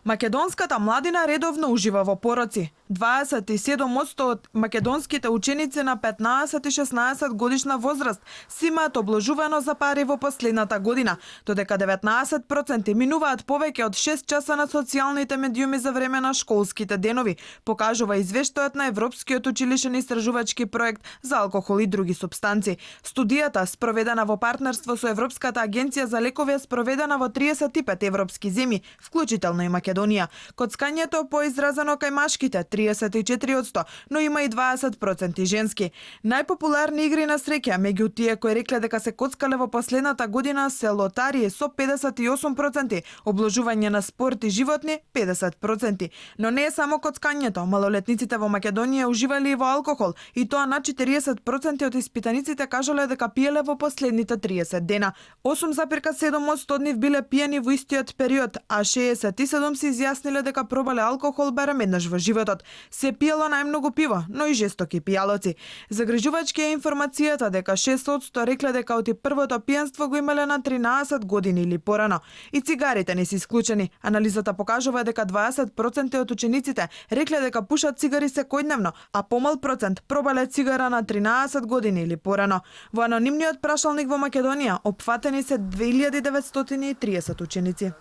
Македонската младина редовно ужива во пороци. 27% од македонските ученици на 15 и 16 годишна возраст си имаат обложувано за пари во последната година, додека 19% минуваат повеќе од 6 часа на социјалните медиуми за време на школските денови, покажува извештајот на Европскиот училишен истражувачки проект за алкохол и други супстанци. Студијата, спроведена во партнерство со Европската агенција за лекови, е спроведена во 35 европски земји, вклучително и Македонија. Коцкањето поизразено кај машките 34%, но има и 20% женски. Најпопуларни игри на среќа меѓу тие кои рекле дека се коцкале во последната година се лотарии со 58%, обложување на спорт и животни 50%. Но не е само коцкањето, малолетниците во Македонија уживале и во алкохол, и тоа на 40% од испитаниците кажале дека пиеле во последните 30 дена. 8,7% од нив биле пиени во истиот период, а 67 се изјасниле дека пробале алкохол барем еднаш во животот. Се пиело најмногу пиво, но и жестоки пијалоци. Загрижувачки е информацијата дека 6% рекле дека оти првото пијанство го имале на 13 години или порано. И цигарите не се исклучени. Анализата покажува дека 20% од учениците рекле дека пушат цигари секојдневно, а помал процент пробале цигара на 13 години или порано. Во анонимниот прашалник во Македонија опфатени се 2930 ученици.